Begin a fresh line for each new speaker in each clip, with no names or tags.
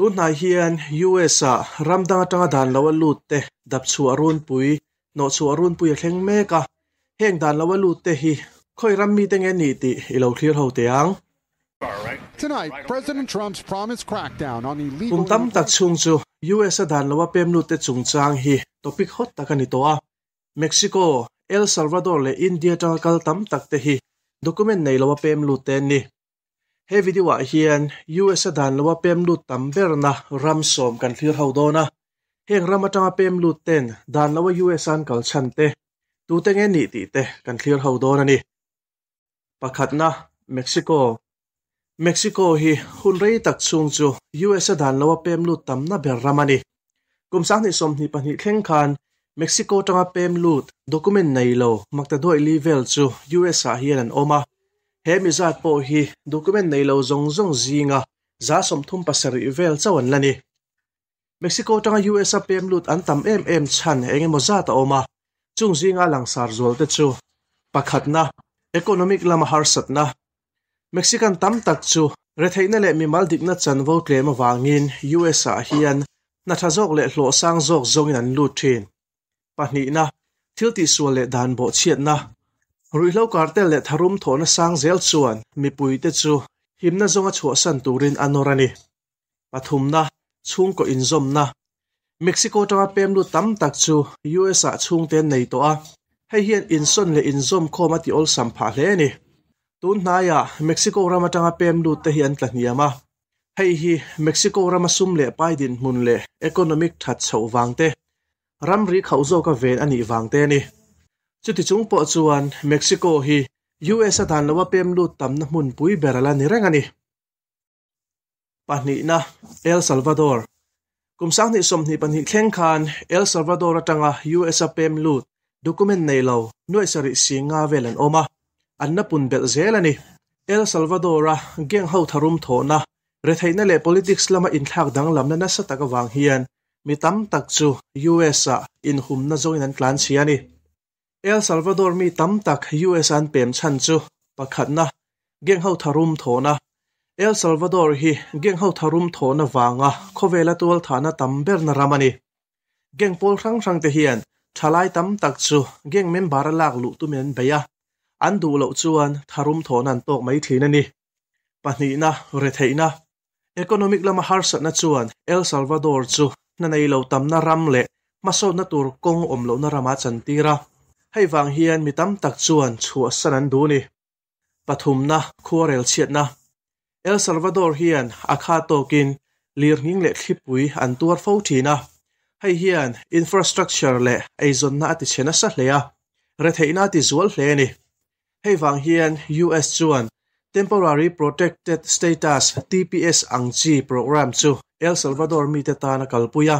Tunhnai hian US-ah ram dang atanga dan lo a lut te dap chhuah runpui, hnawhchhuah runpui a thleng mek a. Heng dan lo a lut te hi khawi ram mite nge ni tih i lo thlir ho teh ang. Kum tam tak chhung chu US-a dan lo a pem lut te chungchang hi topic hot tak a ni tawh a. Mexico, El Salvador leh India atanga kal tam tak te hi document nei lo a pem lut te an ni. He video ah hian US a dan loa pem lut tam berna ram sawm kan thlir ho dawn a. Heng ram atanga pem lut ten dan loa US a an kal chhan te, tute nge nih tih te kan thlir ho dawn a ni. Pakhatna, Mexico. Mexico hi hun rei tak chhung chu US a dan loa pem lut tamna ber ram a ni. Kum 2022 thleng khan Mexico atanga pem lut document nei lo maktaduaih li vel chu US ah hian an awm a. He mi zat pawh hi document nei lo zawng zawng zinga 37 vel chauh an la ni. Mexico atanga US a pem lut an tam em em chhan eng emaw zat a awm a, chung zinga langsar zual te chu, Pakhatna, economic lama harsatna. Mexican tam tak chu retheihna leh mimal dikna chanvo tlem avangin US ah hian hna tha zawk leh hlawh sang zawk zawngin an lut thin. Pahnihna, thil tihsual leh dan bawhchhiatna. Ruihhlo cartel leh tharum thawhna sang zel chuan mipuite chu himna zawnga chhuahsan turin a nawr a ni. Pathumna, chhungkaw inzawmna. Mexico atanga pem lut tam tak chu US ah chhungte an nei tawh a, hei hian insawn leh inzawm khawm a ti awlsam phah hle a ni. Tun hnaiah Mexico ram atanga pem lut te hi an tla hniam a, hei hi Mexico rama sum leh pai dinhmun leh economic that chhoh vang te, ramri khauh zawka ven a nih vang te a ni. Chuti chung pawh chuan Mexico hi US a dan loa pem lut tamna hmunpui ber a la ni reng a ni. Pahnihna, El Salvador. Kum 2022 thleng khan El Salvador atanga US a pem lut document nei lo nuaih sarih si nga vel an awm a, an la pun belh zel a ni. El Salvador-a gang ho tharum thawhna, retheihna leh politics lama inthlak danglamna nasa tak avang hian mi tam tak chu US-ah inhumna zawngin an tlan chhia a ni. El Salvador mi tam tak US an pem chhan chu pakhatna, gang ho tharum thawhna. El Salvador hi gang ho tharum thawhna vanga khawvela tualthahna tam berna ram a ni. Gang pawl hrang hrang te hian thalai tam tak chu gang member a lak luh tumin an bei a, an duh loh chuan tharum thawhna an tawk mai thin a ni. Pahnihna, retheihna. Economic lama harsatna chuan El Salvador chu hna nei lo tamna ram leh hmasawnna tur kawng awm lohna ramah a chantir a. Hei vang hian mi tam tak chuan chhuahsan an duh a ni. Pathumna, khuarel chhiatna. El Salvador hian a kha tawkin lirnghing leh thlipui an tuar fo thin a. Hei hian infrastructure leh eizawnna a tichhe nasa hle a, retheihna a tizual hle a ni. Hei vang hian US chuan Temporary Protected Status, TPS, ang chi program chu El Salvador mite tan a kalpui a.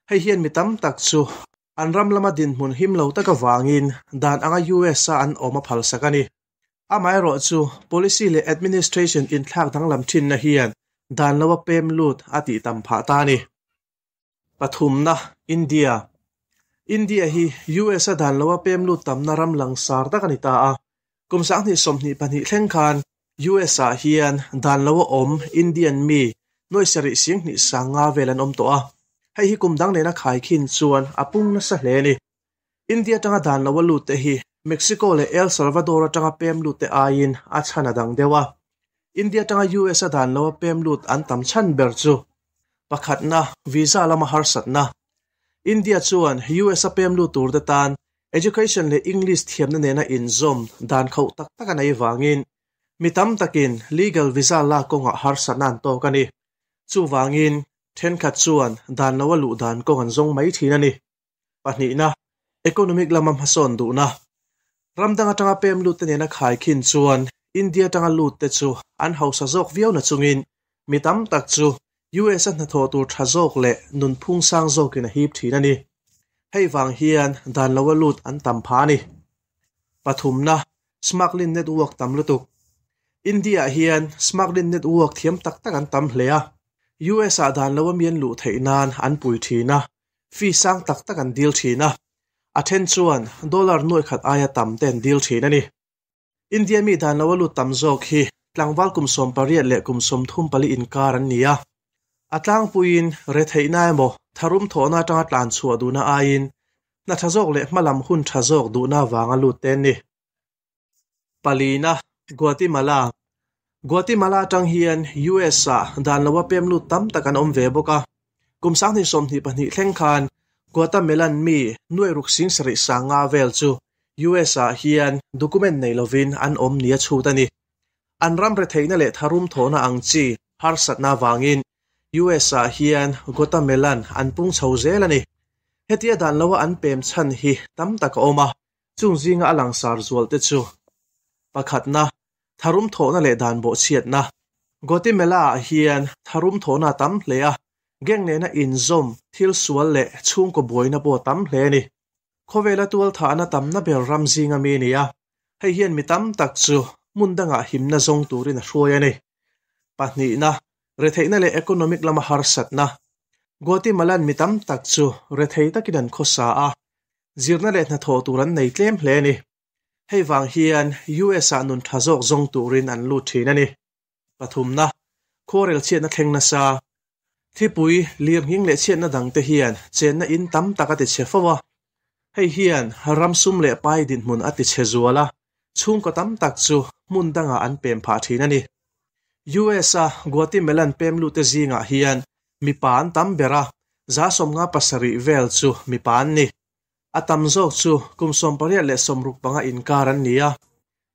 Hei hian mi tam tak chu an ram lama dinhmun him lo tak avangin dan anga US-a an awm a phalsak a ni. Amaherawhchu, policy leh administration inthlak danglam thinna hian dan loa pem lut a tih tam phah ta a ni. Pathumna, India. India hi US a dan loa pem lut tamna ram langsar tak a ni ta a. Kum 2022 thleng khan US ah hian dan loa awm Indian mi nuai sarih sing hnih sang nga vel an awm tawh a. Hei hi kum dang nena khaikhin chuan a pung nasa hle a ni. India atanga dan loa lut te hi Mexico leh El Salvador atanga pem lut te aiin a chhan a dang deuh a. India atanga US a dan loa pem lut an tam chhan ber chu Pakhatna, visa lama harsatna. India chuan US a pem lut tur te tan education leh English thiamna nena inzawm dan khauh tak tak a nei vangin mi tam takin legal visa lak kawngah harsatna an tawk a ni. Chuvangin, thenkhat chuan dan loa luh dan kawng an zawng mai thin a ni. Pahnihna, economic lama hmasawn duhna. Ram dang atanga pem lut te nena khaikhin chuan India atanga lut te chu an hausa zawk viau na chungin mi tam tak chu US a hnathawh tur tha zawk leh nunphung sang zawkin a hip thin a ni. Hei vang hian dan loa lut an tam phah a ni. Pathumna, smuggling network tam lutuk. India-ah hian smuggling network thiam tak tak an tam hle a, US-ah dan loa mi an luh theih nan an pui thin a, Fee sang tak tak an dil thin a, a then chuan dollar nuaih khat aia tam te an dil thin a ni. India mi dan lo a lut tam zawk hi tlangval kum 18 leh kum 34 inkar an ni a. A tlangpuiin retheihna emaw tharum thawhna atanga tlan chhuah duhna aiin hna tha zawk leh hmalam hun tha zawk duhna vanga lut te an ni. Palina, Guatemala Guatemala atang hian US-ah dan loa pem lut tam tak an awm ve bawk a. Kum 2022 thleng khan Guatamelan mi nuai ruk sing sarih sanga vel chu US-ah hian document nei lovin an awm nia chhut a ni. An ram retheihna leh tharum thawhna ang chi harsatna avangin US-ah hian Guatamelan an pung chho zel a ni. Hetia dan loa an pem chhan hi tam tak a awm a, chung zinga a langsar zual te chu pakhatna, tharum thawhna leh dan bawhchhiatna. Guatemala-ah hian tharum thawhna a tam hle a, gang nena inzawm thil sual leh chhungkaw buaina pawh a tam hle a ni. Khawvela tualthahna tamna ber ram zinga mi a ni a, hei hian mi tam tak chu hmun dangah himna zawng turin a hruai a ni. Pahnihna, retheihna leh economic lama harsatna. Guatemala-n mi tam tak chu rethei takin an khawsa a, zirna leh hnathawh tur an nei tlem hle a ni. Hei vang hian US-ah nun tha zawk zawng turin an lut thin a ni. Pathumna, khuarel chhiatna thleng nasa. Thipui, lirnghing leh chhiatna dangte hian chenna in tam tak a ti chhe fo a. Hei hian ram sum leh pai dinhmun a ti chhe zual a, chhungkaw tam tak chu hmun dangah an pem phah thin a ni. US-a Guatemelan pem lute zingah hian mipa an tam ber a, 57 vel chu mipa an ni. A tam zawk chu kum 88 60 inkar an ni a,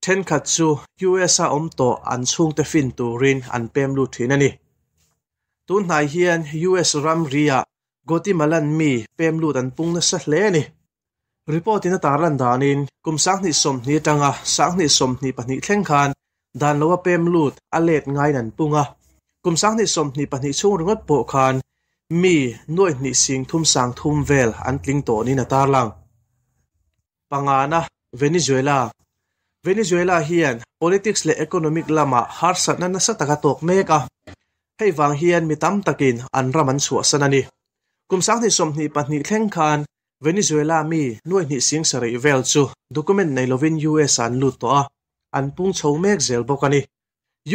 thenkhat chu US-a awm tawh an chhungte fin turin an pem lut thin a ni. Tun hnai hian US ram ri-ah Guatemalan mi pem lut an pung nasa hle a ni. Report-in a tarlan danin kum 2020 atanga 2022 thleng khan dan loa pem lut a let ngaiin an pung a. Kum 2022 chhung ringawt pawh khan mi nuaihnih sing thum sang thum vel an tling tawh niin a tarlang. Pangana, Venezuela Venezuela hian politics leh economic lamah harsatna nasa taka tawk mek a. Hei vang hian mi tam takin an ram an chhuahsan a ni. Kum 2022 thleng khan Venezuela mi nuaihnih sing sarih vel chu document nei lovin US ah an lut tawh a, an pung chho mek zel bawk a ni.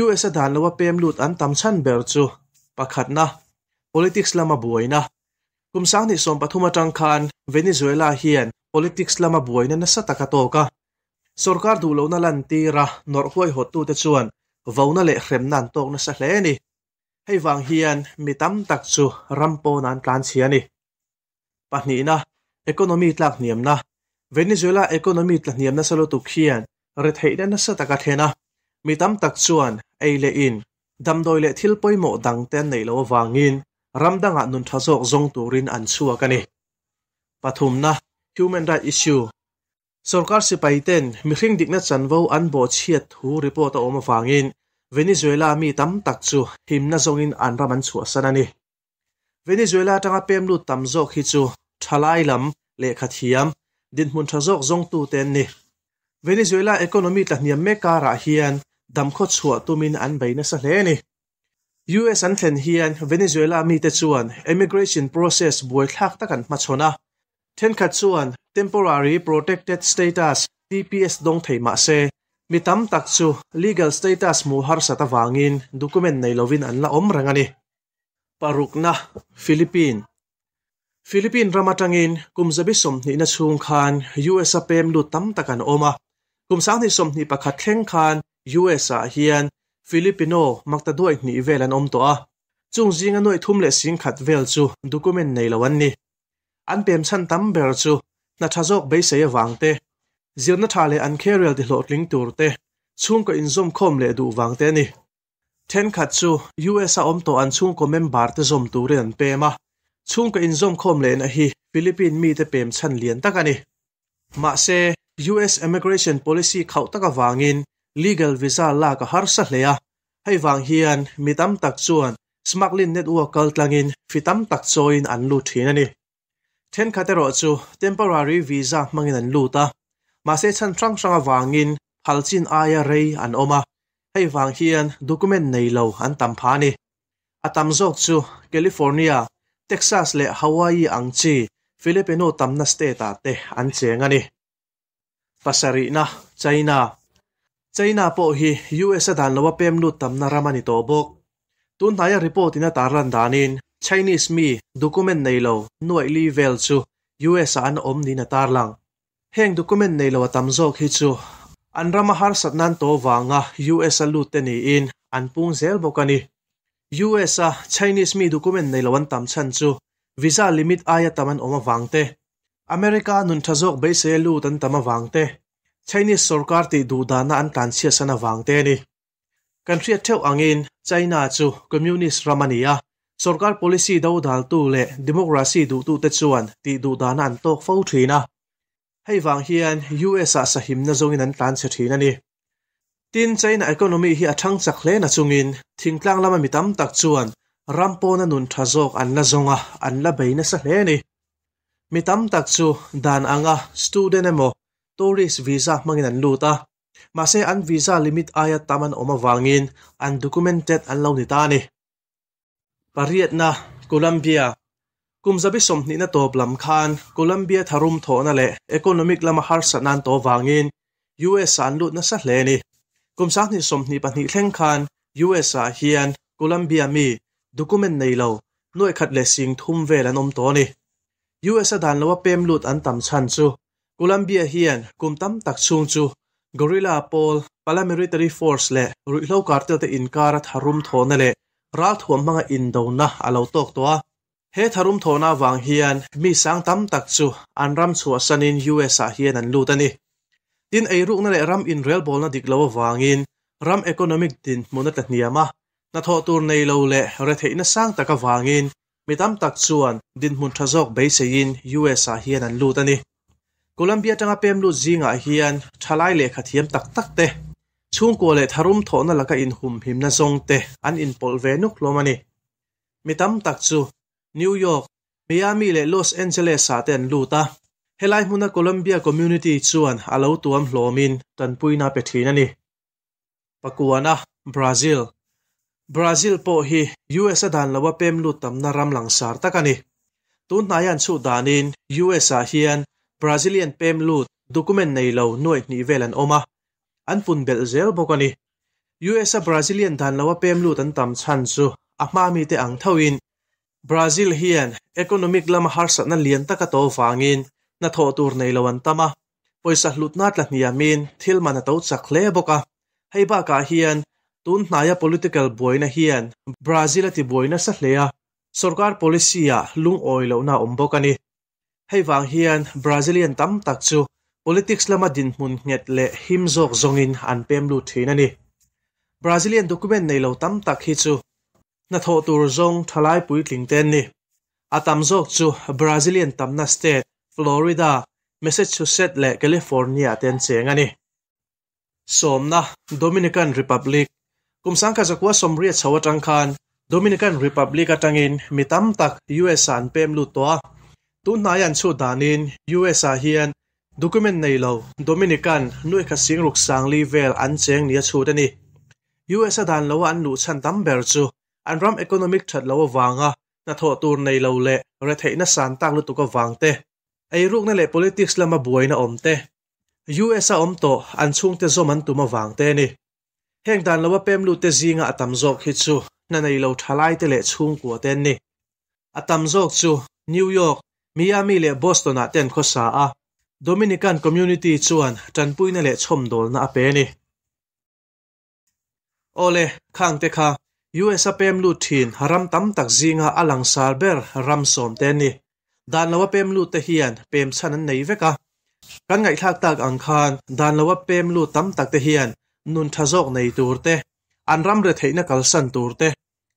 US a dan loa pem lut an tam chhan ber chu pakhatna, politics lama buaina. Kum 2013 atang khan Venezuela hian politics lama buaina nasa taka tawk a. Sorkar duh lohna lantira nawrh huaihawttute chuan vona leh hremna an tawk nasa hle a ni. Hei vang hian mi tam tak chu ram pawn an tlanchhia a ni. Pahnihna, economy tlak hniamna. Venezuela economy tla hniam nasa lutuk hian retheihna nasa taka thlen a. Mi tam tak chuan ei leh in, damdawi leh thil pawimawh dangte an neih loh avangin ram dangah nun tha zawk zawng turin an chhuak a ni. Pathumna, human right issue. Sorkar sipai ten mihring dikna chanvo an bawhchhiat thu report a awm avangin Venezuela mi tam tak chu himna zawngin an ram an chhuahsan a ni. Venezuela atanga pem lut tam zawk hi chu thalai lam, lehkha thiam, dinhmun tha zawk zawngtute an ni. Venezuela economy tlahniam mek karah hian damkhaw chhuah tumin an bei nasa hle a ni. US an thlen hian Venezuela mite chuan immigration process buaithlak tak an hmachhawn a. Thenkhat chuan Temporary Protected Status, TPS, dawng thei mah se, mi tam tak chu legal status hmuh harsat avangin document nei lovin an la awm reng a ni. Parukna, Philippine Philippine ram atangin kum 20 chhung khan US-a pem lut tam tak an awm a. Kum 2021 thleng khan US-ah hian Filipino makta duai hnih vel an awm tawh a. Chung zinga nuaih thum leh sing khat vel chu document nei lo an ni. An pem chhan tam ber chu hna tha zawk beisei avang te, zirna tha leh an career ti hlawhtling tur te, chhungkaw inzawmkhawm leh duh vang te a ni. Thenkhat chu US-a awm tawh an chhungkaw member te zawm turin an pem a, chhungkaw inzawmkhawm lehna hi Philippine mite pem chhan lian tak a ni. Mahse, US immigration policy khauh tak avangin legal visa lak a harsa hle a, hei vang hian mi tam tak chuan smuggling network kaltlangin fi tam tak chawiin an lut thin a ni. Thenkhat erawh chu temporary visa hmangin an lut a, mahse chhan hrang hrang avangin phal chin aia rei an awm a, hei vang hian document nei lo an tam pha a ni. A tam zawk chu California, Texas leh Hawaii ang chi Filipino tamna state-ah te an cheng a ni. Pasarihna, China China pawh hi US-a dan loa pem lut tamna ram a ni tawh bawk. Tun hnaia report in a tarlan danin Chinese mi document nei lo nuaih li vel chu US ah an awm niin a tarlang. Heng document nei lo a tam zawk hi chu an rama harsat nan to vanga US a lut te niin an pung zel bawk a ni. US a Chinese mi document nei lo an tam chhan chu visa limit aia tam an awm avang te, America nun tha zawk beisei a lut an tam avang te, Chinese sorkar tih duh dana an tlanchhiatsan avang te a ni. Kan hriat theuh angin China chu Communist ram a ni a, sorkar policy dodaltu leh democracy duhtute chuan tih duh dana an tawk fo thin a. Hei vang hian US ah sahimna zawngin an tlanchhe thin a ni. Tin, China economy hi a thang chak hle na chungin thingtlang lama mi tam tak chuan ram pawna nun tha zawk an la zawng a, an la bei nasa hle a ni. Mi tam tak chu dan anga student emaw tourist visa hmangin an lut a, Mahse an visa limit aia tam an awm avangin undocumented an lo ni ta a ni. Pariatna, Colombia. Kum zabi sawmhnihna tawp lam khan Colombia tharum thawhna leh economic lama harsatna an tawh avangin US ah an lut nasa hle a ni. Kum sanghnih 22 thleng khan US ah hian Colombia mi document nei lo nuaih khat leh sing thum vel an awm tawh a ni. US a dan loa pem lut an tam chhan chu Colombia hian kum tam tak chhung chu guerrilla pawl, paramilitary force leh ruihhlo cartel te inkara tharum thawhna leh ralthuam hmanga indona a lo tawk tawh a. He tharum thawhna avang hian mi sang tam tak chu an ram chhuahsanin US ah hian an lut a ni. Tin, eirukna leh ram inrelbawlna dik lo avangin ram economic dinhmun a tlahniam a, hnathawh tur nei lo leh retheihna sang tak avangin Mi tam tak chuan dinhmun tha zawk beiseiin US ah hian an lut a ni. Colombia atanga pem lut zingah hian thalai lehkha thiam tak tak te, chhungkua leh tharum thawhna laka inhumhimna zawng te an inpawlh ve nuk hlawm a ni. Mi tam tak chu New York, Miami leh Los Angeles ah te an lut a, helai hmuna Colombia community chuan a lo tuam hlawmin tanpuina pe thin a ni. Pakuana, Brazil. Brazil pawh hi US a dan loa pem lut tamna ram langsar tak a ni. Tun hnaia an chhuh danin US ah hian Brazilian pem lut document nei lo nuaih hnih vel an awm a, an pun belh zel bawk a ni. US a Brazilian dan loa pem lut an tam chhan chu a hma mite ang thoin Brazil hian economic lama harsatna lian tak a to vangin hnathawh tur nei lo an tam a, pawisa hlutna tla hniamin thil man a to chak hle bawk a. Hei bakah hian tun hnaia political buaina hian Brazil a ti buai nasa hle a, sorkar policy-ah lungawi lohna a awm bawk a ni. Hei vang hian Brazilian tam tak chu politics lama dinhmun nghet leh him zawk zawngin an pem lut thin a ni. Brazilian document nei lo tam tak hi chu hnathawh tur zawng thalai puitling te an ni. A tam zawk chu Brazilian tamna state Florida, Massachusetts leh California te an cheng a ni. Sawmna, Dominican Republic, Kum sangkhat zakua sawmriat chho atang khan Dominican Republic atangin mi tam tak US ah an pem lut tawh a. Tun hnaia an chhut danin US ah hian document nei lo Dominican nuaihkhat singruk sangli vel an cheng nia chhut a ni. US a dan loa an luh chhan tam ber chu an ram economic that lo avanga hnathawh tur nei lo leh retheihna san tak lutuk avang te, eirukna leh politics lama buaina awm te, US a awm tawh an chhungte zawm an tum avang te a ni. Heng dan loa pem lut te zinga a tam zawk hi chu hna nei lo thalai te leh chhungkua te an ni. A tam zawk chu New York, Miami leh Boston ah te an khawsa a, Dominican community chuan tanpuina leh chhawmdawlna a pe a ni. Awle, khang te kha US a pem lut thin ram tam tak zinga a langsar ber ram sawm te an ni. Dan loa pem lut te hian pem chhan an nei vek a. Kan ngaihthlak tak ang khan dan loa pem lut tam tak te hian nun tha zawk nei tur te, an ram retheihna kalsan tur te,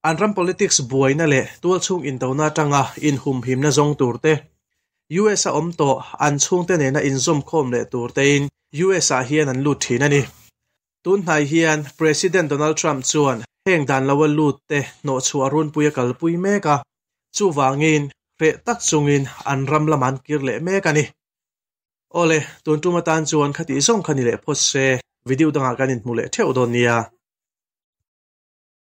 an ram politics buaina leh tualchhung indona atanga inhumhimna zawng tur te, US a awm tawh an chhungte nena inzawmkhawm leh tur tein US ah hian an lut thin a ni. Tun hnai hian President Donald Trump chuan heng dan loa lut te hnawhchhuah runpui a kalpui mek a, chuvangin hreh tak chungin an ram lamah an kir leh mek a ni. Awle, tun tum atan chuan khatih zawng kha ni leh phawt se, video dangah kan inhmu leh theuh dawn nia.